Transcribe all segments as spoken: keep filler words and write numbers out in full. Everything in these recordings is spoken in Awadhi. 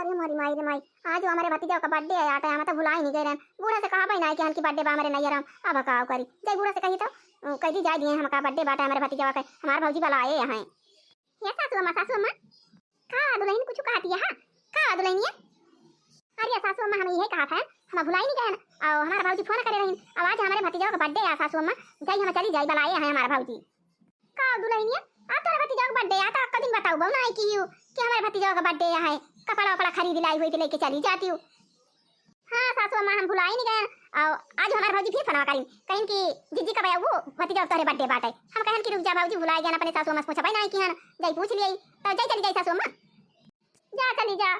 अरे मोरी माई रे माई, आज हमरे भतीजा का birthday है, आटा हम तो भुलाई नहीं गए रहन। बूढ़ा से कहा भाई ना कि हन की birthday बा हमरे नैहर हम, अब का करी? जाई बूढ़ा से कही तो, अ, कह दी जाए दिए हम का birthday बाटा हमरे भतीजा का, हमार भौजी वाला आए यहाँ। ये सासू अम्मा, सासू अम्मा, का दुल्हन कुछ कहती है? हाँ, का दुल्हनिया? अरे सासू अम्मा, हम यही कहा था, हम भुलाई नहीं गए, और हमारा भौजी फोन करे रही, अब आज हमारे भतीजा का birthday है सासू अम्मा, जाई हम चली जाई, बुलाए हैं हमारा भौजी। का दुल्हनिया, आ तोरा भतीजा का birthday आ, तो अक्का दिन बताऊ बहू ना आई कि यू, कि हमारे भतीजा का birthday है, कपड़ा वपड़ा खरीद लाई हुई तो लेके चली जाती हूँ। हाँ सासू अम्मा, हम भुलाई नहीं गए, और आज हमारे भौजी फिर फोनवा करी, कहीं कि जीजी कब आऊ, भतीजा तोहरे birthday बाटे। हम कहन कि रुक जा भौजी, भुलाई गए अपने सासू अम्मा से पूछबे ना कि हन, जाई पूछ लिया, तो जाई चली जाई सासू अम्मा। जा चली जा,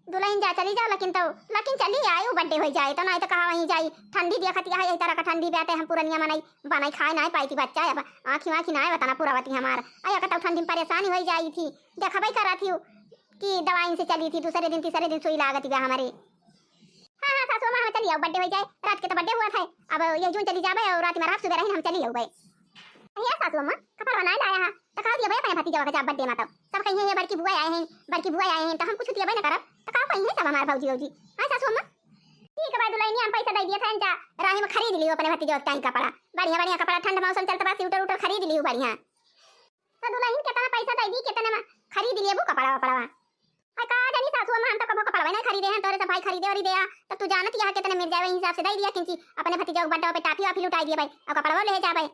दुल्हन जा चली जा, लेकिन तो, लेकिन चली आए, वो birthday हो जाए, तो नहीं तो कहा वहीं जाई, ठंडी देखत है, यही तरह का ठंडी बाटे, हम पुरनिया मनई, बनाई खाए ना पाई थी बच्चा, अब आँखी वाँखी ना बताना पूरा बती हमार, अया कतौ ठंडी में परेशानी हो जाई थी, देखबे करा थी कि दवाई से चली थी, दूसरे दिन, तीसरे दिन सुई लागत बा हमारे। हाँ, हाँ, सासू अम्मा, हम चली आऊ, birthday हो जाए, रात के तो birthday हुआ था, अब ये जून चली जाबे और रात में रात सुबह रही, हम चली आऊ बे। हे सासू अम्मा, कपड़ा बनाए लाया है, तो का दिया भाई अपने भतीजा का जब birthday में, तब सब कहीं ये बड़की बुआ आए हैं, बड़की बुआ आए हैं, तो हम कुछ दिया भाई ना करब, तो का कहीं है सब हमारे भौजी भौजी। हाँ सासू अम्मा, ठीक है भाई दुल्हनिया, हम पैसा दे दिया था इनका, राही में खरीद लियो अपने भतीजा का कपड़ा, बढ़िया बढ़िया कपड़ा, ठंड मौसम चलता बा, स्वेटर उटर खरीद लियो बढ़िया। तो दुल्हन कितना पैसा दे दी, कितने में खरीद लेबू कपड़ा वपड़वा? अरे का जानी सासू अम्मा, हम तो कबो कपड़वा नहीं खरीदे हैं, तोरे सब भाई खरीदे और दे आ, तब तू जानत यह कितने मिल जाए, वही हिसाब से दे दिया किंची, अपने भतीजा के birthday पे टाफी वाफी लुटाई दिया भाई, और कपड़वा ले जाबे।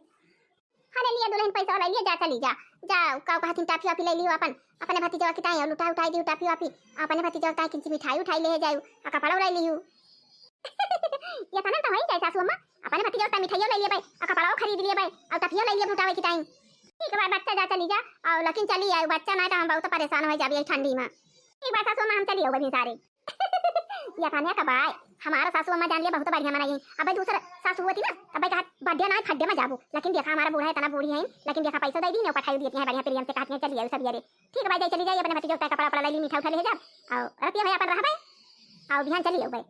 हाँ ले लिया दुल्हन, पैसा ले लिया, जा चली जा, जा का कहथिन टाफी वाफी ले लियो अपन, अपने भतीजा के ताई लुटा उठाई दियो टाफी वाफी, अपने भतीजा के ताई किंची मिठाई उठाई ले जाऊ, और कपड़वा ले लियो। ये तना तो है सासू अम्मा, अपने भतीजा का मिठाइयो ले लिए भाई, और कपड़ाओ खरीद लिए भाई, और टफियो ले लिए बुटावे की टाइम। ठीक बा बच्चा, जा चली जा, और लेकिन चली आए बच्चा, ना तो हम बहुत परेशान हो जाबी ठंडी में। ठीक बा सासू अम्मा, हम चली आऊ बनी सारे। ये तना का बाय, हमारा सासू अम्मा जान लिया बहुत बढ़िया मनाई। अब दूसरा सासू होती ना, तब कहा birthday ना फड्डे में जाबू, लेकिन देखा हमारा बूढ़ा इतना बूढ़ी है, लेकिन देखा पैसा दे दी ना, पठाई देती है बढ़िया प्रेम से, कहती है चली आऊ सब ये रे। ठीक है भाई, जाई चली जाई, अपने भतीजो का कपड़ा वपड़ा ले ली, मीठा उठा ले जाब। और रतिया भाई अपन रहबे, और बिहान चली आऊ भाई।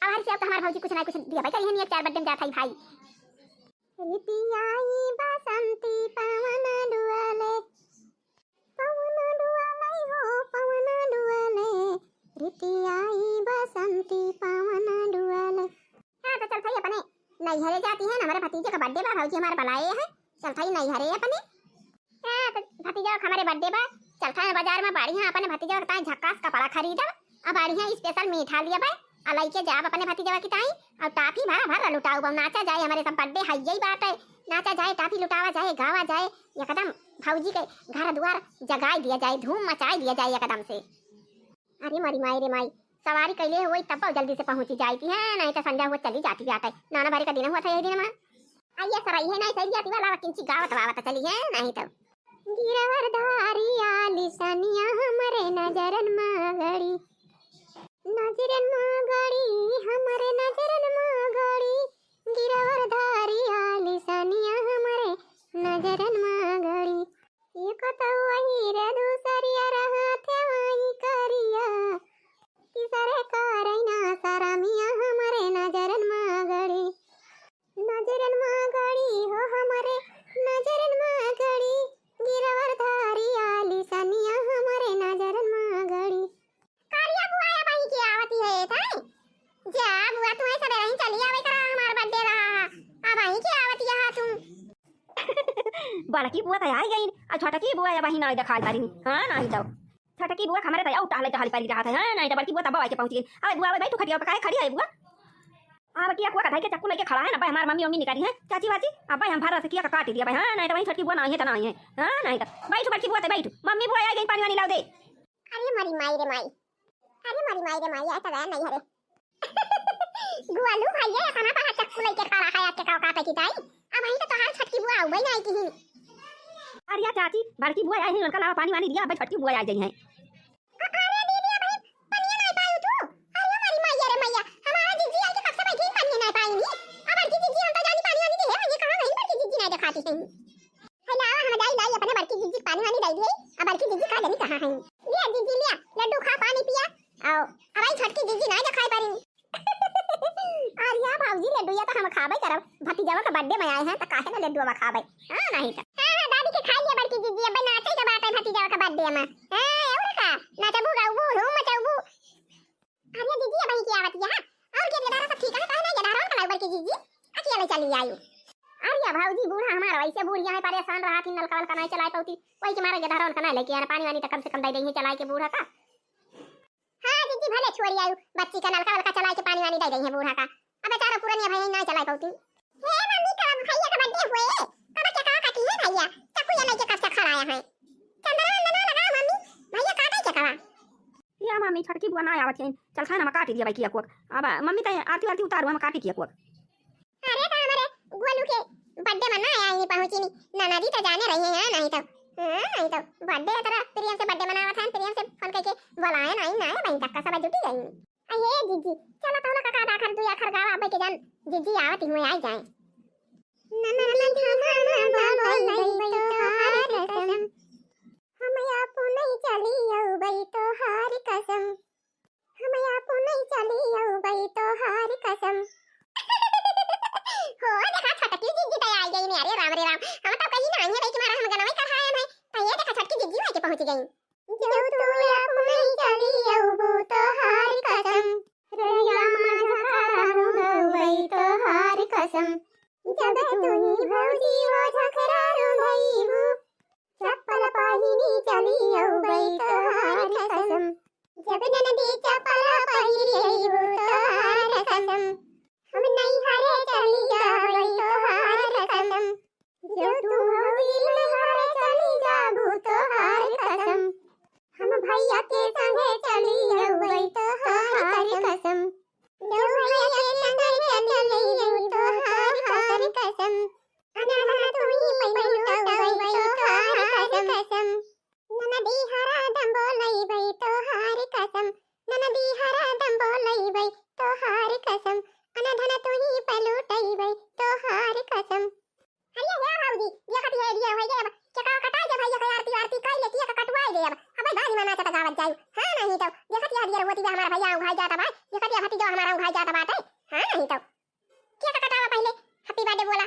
अब हर से अब तो हमार भौजी कुछ ना कुछ दिया भाई करिहन, एक चार बर्थडे में जात हई भाई। ऋतियाई बसंती पवन डुअले, पवन डुअले हो पवन डुअले, ऋतियाई बसंती पवन डुअले। हाँ, तो चल भाई अपने नैहरे जाती है ना, हमारे भतीजे का बर्थडे बा, भौजी हमारे बुलाए हैं, चल भाई नैहरे अपने। हाँ, तो भतीजा का हमारे बर्थडे बा, चल भाई बाजार में बढ़िया अपने भतीजा के ताई झक्कास कपड़ा खरीदब, आ बढ़िया special मीठा लियब, आ लइके जाब अपने भतीजवा की ताई, और टाफी भरा भर लुटाउब, नाचा जाए, हमारे सब बर्थडे हइये बाटे, नाचा जाए, टाफी लुटावा जाए, गावा जाए, एकदम भौजी के घर दुआर जगाई दिया जाए, धूम मचाई दिया जाए एकदम से। अरे मरी माई रे माई, सवारी कैले हुई तब जल्दी से पहुँची जाई थी, है नहीं तो संझा हुआ चली जाती बाटे। नाना भरे का दिन हुआ था यही दिन में। आइए सर, ये नहीं सही जाती वाला किंची गावत वावत चली है नहीं तो। गिरवर धारी आली सनिया हमरे नजरन मा गड़ी, नजरन मा गड़ी, हमरे नजरन मा गड़ी, गिरवर धारी आली सनिया हमरे नजरन मा गड़ी। एक तो वही रे दूसरिया रहा थे वही करिया, तीसरे करैना सरमिया हमरे नजरन मा गड़ी, नजरन मा गड़ी हो हमरे नजरन मा गड़ी, गिरवर धारी आली सनिया हमरे नजरन मा गड़ी। कारिया बुआ या बही के आवती है, ताई? जा बुआ, तू ऐसा बेरही चली आवे करा, हमार बर्थडे रहा। अब बही के आवती है तू। बड़की बुआ तो आई गई, आ छोटकी बुआ या बही ना दिखाई पड़ी। हाँ, नहीं तो छोटकी बुआ हमरे तो टहले टहल पड़ी रहा था। हाँ, नहीं तो बड़की बुआ तब आके पहुंच गई। अबे बुआ, अबे भाई, तू खटिया पे काहे खड़ी है बुआ? अब किया कुआ कथाई के चक्कू लेके खड़ा है ना भाई, हमार मम्मी, मम्मी निकली है, चाची वाची। अब भाई हम भरा से किया का काट दिया भाई। हाँ, नहीं तो वहीं छोटकी बुआ ना आई है, तो ना आई है। हाँ, नहीं तो बैठू बड़की बुआ, तो बैठू। मम्मी बुआ आई गई, पानी वानी लाओ दे। अरे मरी माई रे माई, अरे मरी माई रे माई, ऐसा गया नहीं हरे। गुआलू भैया इतना बड़ा चक्कू लेके खड़ा है, आके का काटे की ताई? अब वहीं तो तोहार छोटकी बुआ आऊ भाई नहीं की। अरे या चाची, बड़की बुआ आई है, उनका लावा पानी वानी दिया, अब छोटकी बुआ आ गई है। अ-, अरे दीदी, अबही पनिया नहीं पायू तू? अरे मरी मैया रे मैया, हमारा जीजी आई के कब से बैठी, पनिया नहीं पाई नी। अब बड़की जीजी हम तो जानी पानी वानी दे है, ये कहाँ गई बड़की जीजी नहीं दिखाती है। है लावा, हम जाई लाई अपने बड़की जीजी पानी वानी दे दिए। अब बड़की जीजी का जानी कहाँ है। लिया जीजी लिया, लड्डू खा, पानी पिया। आओ, अब आई छोटकी जीजी नहीं दिखाई पड़ी। अरे या भौजी, लड्डू या तो हम खाबे करब, भतीजवा का बर्थडे में आए हैं तो काहे ना लड्डू अब खाबे। हाँ, नहीं तो। हाँ, हाँ, दादी के खा लिया बड़की जीजी, अब नाचे के बात है भतीजवा का बर्थडे में। हाँ, और का? नाचबू, गाउबू, धूम मचाउबू। अरे जीजी, अबहीं के आवत हिया, हाँ? अउर के गेदहरा सब ठीक है, काहे ना गेदहरवन का लाए बड़की जीजी? अकेले चली आयु। अरे भौजी, बूढ़ा हमार वैसे बुढ़िया है, परेशान रहत ही, नलका वलका नाहीं चलाए पउती, वही के मारे गेदहरवन का नाहीं लइके आएन, पानी वानी त कम से कम दइ देइहैं चलाए के बूढ़ा का। हाँ जीजी, भले छोड़ी आयु, बच्ची का नलका वलका चलाए के पानी वानी दइ देइहैं बूढ़ा का। अब बेचारा पुरनिया भई नाहीं चलाए पउती। हे मम्मी, कब भैया का birthday हुए? कब केकवा काटी है भैया? चक्कू या लइके कब से खड़ा है? चंदना वंदना लगाओ मम्मी, भैया काटे केकवा। या मम्मी, छोटकी बुआ नाहीं आवत हैं, चल खाए ना, हम काटी दिया भाई केकवा। अब मम्मी त आरती वारती उतारू, हम काटी केकवा। अरे त हमरे गोलू के birthday में नाहीं आई, पहुँची नी, ननदी त जाने रही है, हाँ, नाहीं त, हाँ, नाहीं त birthday तरह प्रियम से birthday मनावत है, प्रियम से phone कइके बोलाए नाहीं, नाहीं, बहिन तक का सब जुटी गई। अये जीजी, चला तौला कका दाखर दुई अखर गावा, अबै के जान जीजी आवत ही हुए आई जाए। ननदी हमार ना बोलई तोहार कसम, हम आपो नहीं चली अउबै तोहार कसम, हम आपो नहीं चली अउबै तोहार कसम। हो देखा छोटकी जीजी त आई गई ने, अरे राम रे राम, हम तो कहीं ना आई है, लेकिन हमारा हम गनवा ही कढ़ाए हैं, तो ये देखा छोटकी जीजी आके पहुँच गई। जो तू अपने चली अउबू तोहार कसम, रहिया माझा खड़ा रहूं गउबई तोहार कसम। जब तू ही भौजी हो झखरा रुंधइबू, चप्पल पहिनी चली अउबई तोहार कसम। जब ननदी चप्पल पहिरी अइबू तोहार कसम, हम नैहरे चली जाबई तोहार कसम। जो तू भौजी नैहरे चली जाबू तोहार कसम, हम भैया के संगे चली अउबई तोहार कसम। जो भैया के संगे चली अउबू तोहार कसम, अनहन तू ही पलटउबई तोहार कसम। ननदी हरदम बोलइबई तोहार कसम, ननदी हरदम बोलइबई तोहार कसम, अनधन तू ही पलटइबई तोहार कसम। अरे हे भौजी, देखत है, ये होइ गए, अब केकवा कटाई के भैया के आरती वारती कइ ले, केक कटवाई दे अब। अबै बाद में नाचत गावत जाई। हाँ, नहीं तो देखत है, हमार भैया उघाई जात बा, देखत है, भतीजवा हमार उघाई जात बाटे। हाँ, नहीं तो केक कटावा पहिले, happy birthday बोला।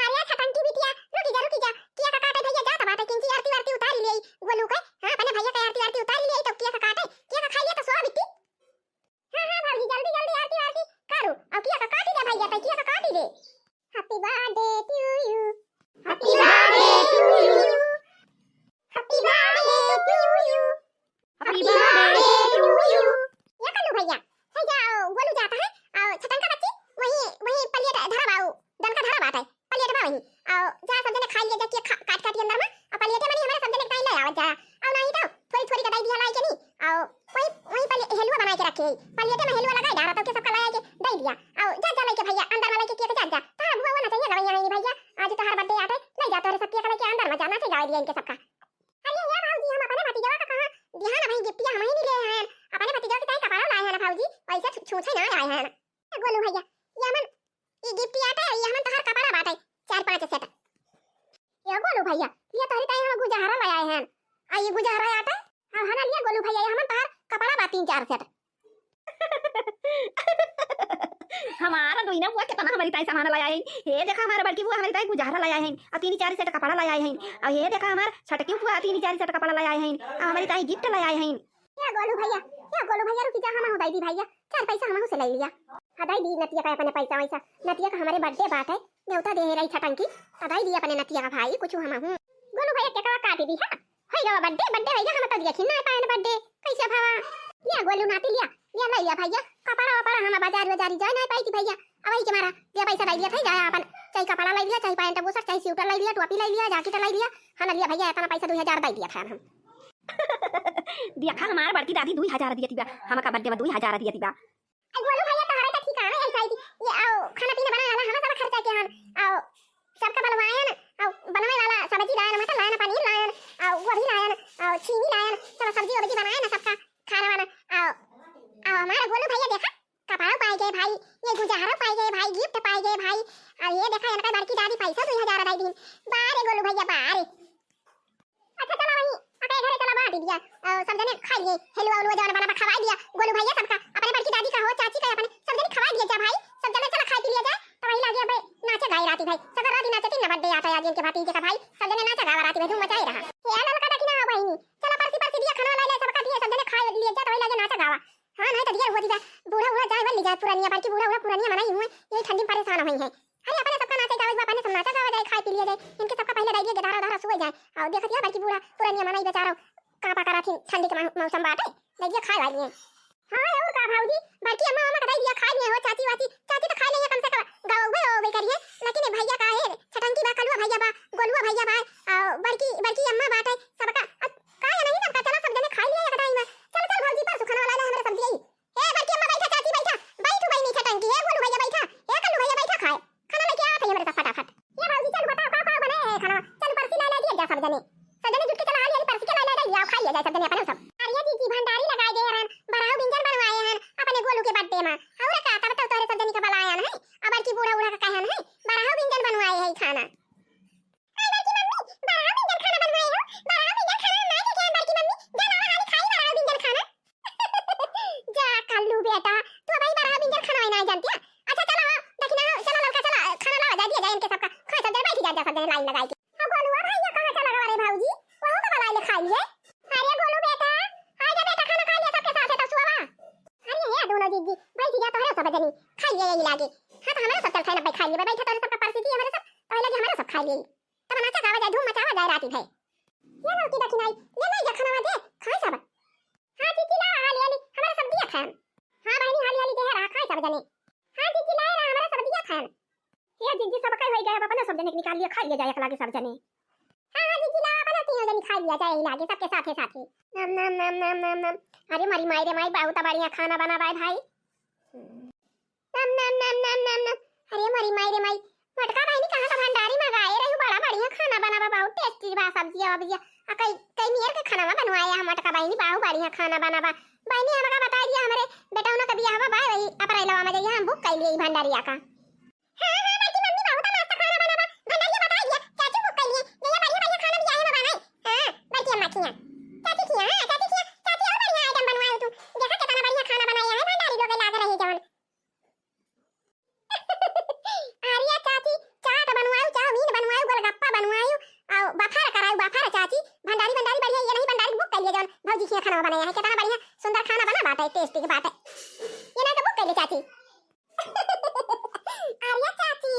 अरे छटंकी बिटिया, रुकी जा, रुकी जा। केक काटे भैया जात बाटे, किंची आरती वारती उतारी ले, गोलू के। हाँ, अपने भैया के आरती वारती उतारी ले, तो केक काटे, केक खाई ले तो सो बिट्टी। हाँ, हाँ, भौजी, जल्दी, जल्दी आरती वारती करू। अब केक काटी दे भैया, तै केक काटी दे। Happy birthday to you। Happy birthday to you। Happy birthday to you। Happy birthday to you। ये कल्लू भैया, है जा, गोलू जाता है, और छटंका बच्ची, वही, वही पलियट धरा बाऊ, डंका धरा बाटे, पलियट बा वही। और जा सब जने खाई ले जा, केक खा-, काट काट के अंदर में, और पलियटे मनी हमारे सब जने के ताई ले आवत जा। और नहीं तो थोरी थोरी का दई दिया लाई के नहीं, और वही, वही पलि-, हेलुआ बनाए के रखे है, पलियटे में हेलुआ लगाए डारा, तो के सबका लाई के दई दिया। और जा, जा लेके भैया, अंदर में लेके केक जा, जा। तोहरा बुआ वो ना चाहिए गवैया है नहीं भैया, आज तोहर birthday आटे, ले जा तोहरे सब केक लेके अंदर में जा, नाचे गावे दिया इनके सबका। अरे ये भौजी, हम अपने भतीजवा का कहाँ दिहा ना भाई, गिफ्टिया हम ही नहीं ले हैं, अपने भतीजवा के ताई कपड़ा लाए हैं ना भौजी, वैसे छू-, छूछे ना आए हैं। ए गोलू भैया, ये हमन, ये गिफ्टिया आटे, ये हमन तोहार कपड़ा बाटे, चार पाँच set। ये गोलू भैया, ये तोहरी ताई हम गुजहरा ले आए हैं, आ ये गुजहरा आटे, हाँ, हाँ ना लिया गोलू भैया, ये हमन तोहार कपड़ा बा तीन चार set। हमारा दोइना बुआ कितना हमारी ताई सामान लाया है। हे देखा हमारा बड़की बुआ हमारी ताई गुजहरा लाया है, और तीन चार set कपड़ा लाया है। और हे देखा हमार छटकी बुआ तीन चार set कपड़ा लाया है, और हमारी ताई gift लाया है। या गोलू भैया, या गोलू भैया रुकी जा, हम हो दाई दी भैया, चार पैसा हम से ले लिया। हाँ दाई दी नतिया का अपने पैसा वैसा, नतिया का हमारे birthday बात है, न्योता दे रही छटंकी, तो दाई दी अपने नतिया का भाई कुछ हम हूँ। गोलू भैया केकवा काटी दी है, होई गवा birthday, birthday होई गवा, हम तो देखी ना पाएन birthday, कैसे भवा? लिया गोलू नाती लिया, लिया ले लिया भैया, कपड़ा वपड़ा हम बाजार बाजारी जाए ना पाई थी भैया, अब वही के मारा, लिया पैसा ले लिया था, जाया अपन, चाहे कपड़ा ले लिया, चाहे pant बुशर्ट, चाहे sweater ले लिया, टोपी ले लिया, jacket ले लिया, हम लिया भैया, इतना पैसा दुई हजार दे दिया था हम। देखा हमार बड़की दादी दुई हजार दिया थी बा, हमका birthday में दुई हजार दिया थी बा। ए गोलू भैया, तोहरे तो ठिकाना ऐसा ही थी। ये आओ, खाना पीना बनावे वाला हमें सब खर्चा के हन। आओ, सबका बलवायन, आओ, बनवे वाला सब्जी लायन, मटर लायन, पनीर लायन, आओ, गोभी लायन, आओ, छीमी लायन, सब सब्जी वब्जी बनाए ना सबका खाना वाना। आओ, आओ, हमारा गोलू भैया देखा, कपड़ा पाए गए भाई, ये गुजहरा पाए गए भाई, gift पाए गए भाई। और ये देखा, इनका बड़की दादी पैसा दुई हजार दे दीन। बारे गोलू भैया, बारे। अच्छा, चला वहीं, अपने घरे चला, बांट दिया। अ, सब जने खाई लिए, हेलुआ उलुआ जवन बना बा, खवाई दिया। गोलू भैया सबका, अपने बड़की दादी का हो, चाची का, अपने सब जने खवाई दिया जा भाई। सब जने चला खाई पी लिया जाए, तो वही लागे अबे राती भाई, सगर राती नाचे तीन ना बर्थडे आता है आज इनके भतीजे का भाई, सब जने नाचा गावा राती भाई, धूम मचाए रहा। ए ललका देखी ना बहिनी, चला परसी परसी दिया खाना लाई लाई सबका दिए, सब जने खाए लिए जा तो वही लगे नाचा गावा। हाँ, नहीं तो दिया हुआ दीदा, बूढ़ा बूढ़ा जाए वाली जाए पुरानिया, बल्कि बूढ़ा बूढ़ा पुरानिया मनाई हुए, यही ठंडी में परेशान हुई है। अरे अपने सबका नाचे गावे बा, अपने सब नाचा गावा जाए, खाए पी लिए जाए, इनके सबका पहले दे दिए, धारा धारा सुबह जाए। और देखत या बल्कि बूढ़ा पुरानिया मनाई बेचारा, कापा करा थी ठंडी के मौ-, मौसम बाटे, दे दिए खाए वाली है। हाँ, और का भौजी, बड़की अम्मा, अम्मा का दे दिया खाए लिए हो, चाची वाची, चाची तो खाए लिए कम से कम, गवा उबे, उबे करिए, लेकिन ये भैया का है, छटंकी बा, कलुआ भैया बा, गोलुआ भैया बा, आ, बड़की, बड़की अम्मा बाटे, सबका, अ, का है नहीं सबका, चला सब जने खाए लिए एक टाइम, चल, चल भौजी, परसों खाना वाला है हमारे सब दिए। ए बड़की अम्मा बैठा, चाची बैठा, बैठू बहिनी छटंकी, ए गोलू भैया बैठा, ए कल्लू भैया बैठा खाए। खाना लेके आवत है हमरे साथ फटाफट। ए भौजी चल बताओ का का बने है खाना, चल परसी ला ला दिया जा सब जने। सब जने जुट के चला हाली हाली परसी के ला ला दिया, खाई ले जाए सब जने अपने सब। अरे जीजी भंडारी लगाए गए रहन, बरहु बिंजन बनवाए हन अपने गोलू के बर्थडे में। और का तब तक तोरे सब जने के बलायन है, अब बड़की बूढ़ा बूढ़ा का कहन है, बरहु बिंजन बनवाए है खाना। हाय बड़की मम्मी, बरहु बिंजन खाना बनवाए हो, बरहु बिंजन खाना ना लेके आए बड़की मम्मी, जा लावा हाली खाई बरहु बिंजन खाना। जा कल्लू बेटा, तू अबही बरहु बिंजन खाना ना जानती है। अच्छा चला हो, देखी ना हो, चला ललका चला, खाना लावा जा दिया जाए इनके सबका। खा सब जने बैठी जा, जा सब जने लाइन लगाई के। अब गोलुआ भैया कहाँ चला गवा रे भौजी? वहू का बलाई ले खाई लिए। अरे गोलू बेटा, आ जा बेटा, खाना खा लिया सबके साथ है तो सुआवा। अरे ये दोनों जीजी, बैठी जा तोहरे सब जनी, खाई लिए यही लागे। हाँ तो हमारे सब चल खाए ना खा लिए, बैठा तोहरे सबका परसी थी हमारे सब, तो लगे हमारे सब खा लिए। तब नाचा गावा जाए, धूम मचावा जाए राती भर। ये लो की दखिनाई, ले ले ये खाना दे, खाए सब। हाँ जीजी ला, हाली हाली, हमारे सब दिया खान। हाँ बहनी, हाली हाली दे रहा, खाए सब जने। हाँ जीजी लाए रहा, हमारे सब दिया खान। ये जीजी सब कई होई गए, अब अपने सब जने के निकाल लिए, खाई ले जाए एक लागे सब जने। हाँ हाँ जीजी ला, अपने तीनों जने खाई लिया जाए यही लागे सबके साथे साथे। नम नम नम नम नम नम। अरे मरी माई रे माई, बहुत बढ़िया खाना बना बाय भाई। नम नम नम नम नम नम। अरे मरी माई रे माई, मोटका बहिनी कहाँ का भंडारी मंगाए रही, बड़ा बढ़िया खाना बना बा, बहुत टेस्टी बा सब्जिया वब्जिया। आ कई कई नियर के खाना बनवाए हम मोटका बहिनी, बहुत बढ़िया खाना बना बा। बहिनी हमका बताई दिया, हमरे बेटौना के बियाह बा, वही अप्रैलवा में जइया, हम बुक कइलिए ई भंडारिया का। हाँ हाँ बड़की मम्मी, बहुत मस्त खाना बना बा, भंडारिया बताई दिया, चाची बुक कइलिए, जइया बढ़िया बढ़िया खाना बियाहे में बनाई। हाँ बड़की अम्मा खिया, चाची खिया, हाँ चाची खिया, चाची और बढ़िया आइटम बनवाए तू, देखा कितना बढ़िया खाना बनाया है भंडारी लोग लाग रही जवन। अरे चाची, चाट बनवायु, चाउमीन बनवायु, गोलगप्पा बनवायु, और बफर करायु, बफर चाची, भंडारी, भंडारी बढ़िया, ये नहीं भंडारी बुक कइलिए जौन भौजी खिया खाना बनाया है, कितना बढ़िया सुंदर खाना बना बाटे, टेस्टी के बाटे। ये ना तो बुक कइले चाची। अरे चाची,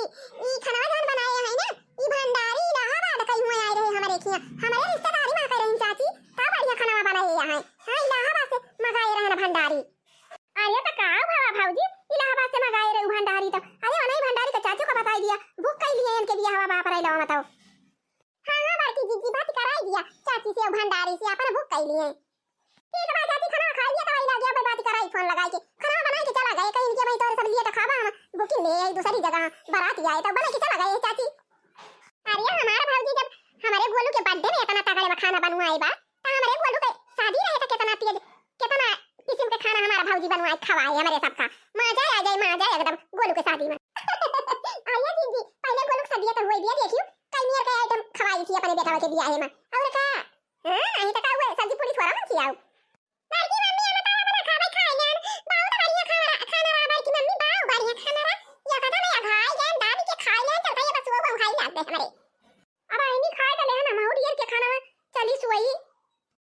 ई खाना जौन बनाए है ना, ई भंडारी इलाहाबाद कहीं हुए आए रहे हमारे खिया, हमारे रिश्तेदारी में कह रही चाची, का बढ़िया खाना बनाए है। हाँ, इलाहाबाद से मंगाए रहे ना भंडारी। अरे त का हुआ भौजी, इलाहाबाद से मंगाए रहे भंडारी त। अरे ओनही भंडारी के चाचू का बताई दिया, बुक कइलिए इनके बियाह बा अप्रैलवा में तो। हाँ हाँ बड़की जीजी, बात कराई दिया चाची से, भंडारी से अपन बुक कइलिए। ठीक बा चाची, खाना खा लिया तो वही लगे अब बात कराई फोन लगाई के, खाना बनाई के चला गए कहीं इनके भाई तोरे सब लिए तो खाबा हम बुकिंग ले आई दूसरी जगह, बारात आए तो बना के चला गए चाची। अरे हमार भौजी जब हमारे गोलू के बर्थडे में इतना तगड़े में खाना बनवाए बा, तो हमारे गोलू के शादी रहे तो कितना तेज, कितना किस्म के खाना हमारा भौजी बनवाए खवाए हमारे सबका। मजा आ जाए, मजा एकदम गोलू के शादी में। आइए जीजी, पहले गोलू के शादी तो हुई दिया, देखियो कई नियर के आइटम खवाई थी अपने बेटा के बियाह में। और का? हाँ, अही तो का हुए, सब्जी पूरी थोड़ा मन खियाओ। बड़की मम्मी, हम तो अपना खावे खाए जान, बहुत बढ़िया खाना, खाना रहा बड़की मम्मी, बहुत बढ़िया खाना रहा। या कदम या भाई जान, दाबी के खाए जान, चलता ये बस वो खाई लाग दे हमारे। अब आईनी खाए तो लेहन, हम और ढेर के खाना में चली सोई।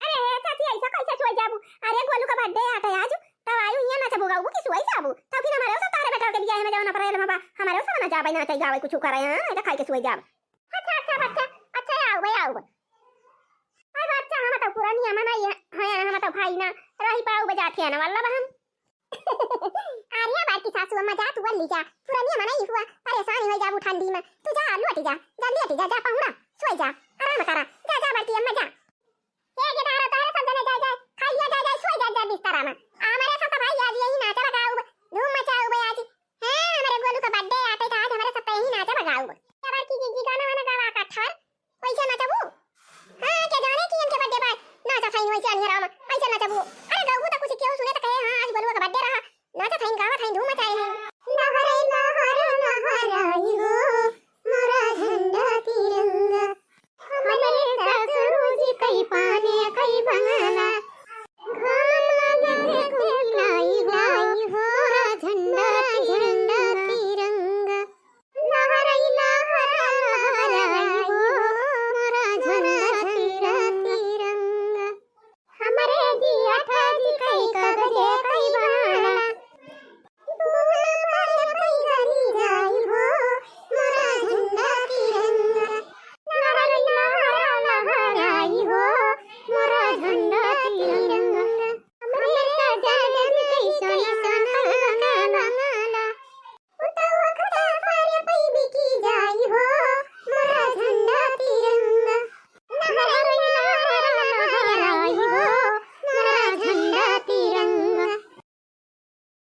अरे हे चाची, ऐसा कैसे सोई जाबू? अरे गोलू का बर्थडे आटे आज, तब आयु हियां नाचबू गाबू कि सोई जाबू? तब फिर हमारे सब तारे बेटा के बियाह में जाओ ना, अप्रैल में बा, हमारे सब ना जाबे, नाचे गावे कुछ करे, हाँ, ऐसा खाए के सोई जाब। अच्छा, अच्छा, अच्छा, अच्छा, आओ बे, आओ बे। अरे अच्छा, हम तो पुरानिया मनाई है, हाँ, हम तो भाई ना रही पाऊ बजाते हैं ना, वल्लभ हम। अरे बड़की सासू अम्मा जा, तू वल्ली जा, पुरानिया मनाई हुआ, परेशान हो जाबू ठंडी में, तू जा, लौट जा, जल्दी हटी जा, जा पहुना, सोई जा, आराम करा, जा, जा बड़की अम्मा जा। हे गे तारा, तोहरे सब जने जाए, जाए, खाइया जाए, जाए, सोई जाए, जाए बिस्तरा में। हमारे सब तो भाई आज यही नाचा लगाऊ, धूम मचाऊ बे आज। हैं, हमारे गोलू का बर्थडे आटे था आज, हमारे सब तो यही नाचा लगाऊ। क्या बड़की जीजी गाना वाना गावा का ठर? वैसे नचबू? हाँ, के जाने कि इनके बर्थडे पर नाचा था, वैसे अनिया राम, वैसे नचबू। अरे गऊ तो कुछ क्यों सुने तो कहे, हाँ, आज गोलू का बर्थडे रहा, नाचा था, गावा था, धूम मचाए हैं।